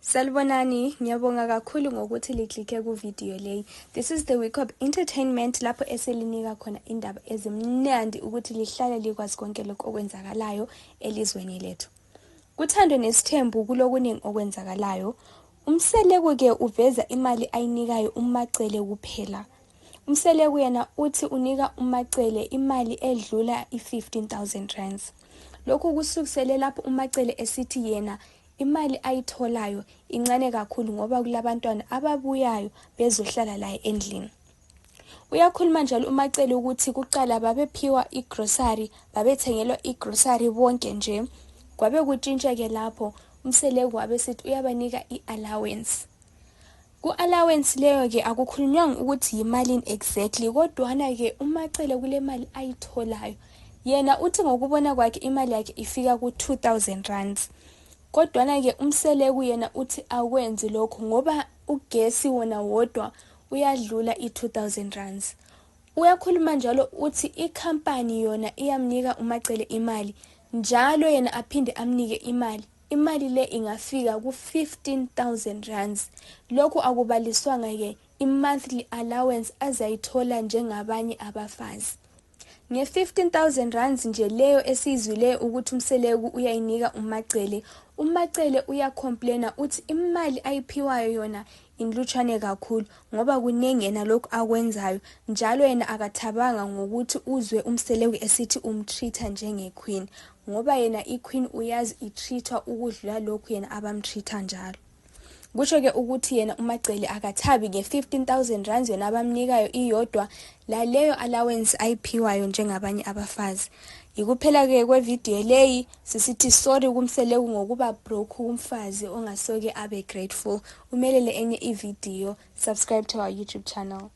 Salibonani, ngiyabonga kakhulu ngokuthi liklikhe ku video leyi. This is the week of entertainment lapho eselinika khona indaba ezimnandi ukuthi lihlale likwazi konke lokho okwenzakalayo elizweni lethu. Kuthando nesithembu kulokuningi okwenzakalayo. Umseleku ke uveza imali ayinikayo uMacele kuphela. Umseleku yena uthi unika uMacele imali edlula i-15,000 rands. Lokhu kusukisele lapho uMacele esithi yena imali ayitholayo incane kakhulu ngoba kulabantwana ababuyayo bezohlala la endlini. Uyakhuluma njalo uMacele ukuthi kuqala babephiwa igrocery, babethengelwa igrocery bonke nje. Kwabe kutshintsha ke lapho umseleku wabesithi uyabanika iallowance. Ku-allowance leyo ke akukhulunywanga ukuthi yimalini exactly, kodwana ke uMacele kule mali ayitholayo yena uthi ngokubona kwakhe imali yakhe ifika ku-2,000 rands. Kodwana ke umseleku yena uthi akwenzi lokho ngoba ugesi wona wodwa uyadlula i-2,000 rands. Uyakhuluma njalo uthi ikhampani yona iyamnika uMacele imali njalo yena aphinde amnike imali. Imali le ingafika ku-15,000 rands. Lokhu akubaliswanga ke i-monthly allowance azayithola njengabanye abafazi. Nge-15,000 rands nje leyo esizwile ukuthi umseleku uyayinika uMacele. uMacele uyacomplaina uthi imali ayiphiwayo yona inlutshwane kakhulu ngoba kuningi yena lokhu akwenzayo njalo yena akathabanga ngokuthi uzwe umseleku esithi umtreata njenge-queen ngoba yena i-queen uyazi itreatwa ukudlula lokhu yena abamtreata njalo. Kusho ke ukuthi yena uMacele akathabi nge-15,000 rands yona abamnikayo iyodwa la leyo allowance ayiphiwayo njengabanye abafazi. Ikuphela ke kwevideo leyi sisithi sorry kumseleku ngokuba broke umfazi ongasoke abe grateful. Umelele enye ivideo, subscribe to our YouTube channel.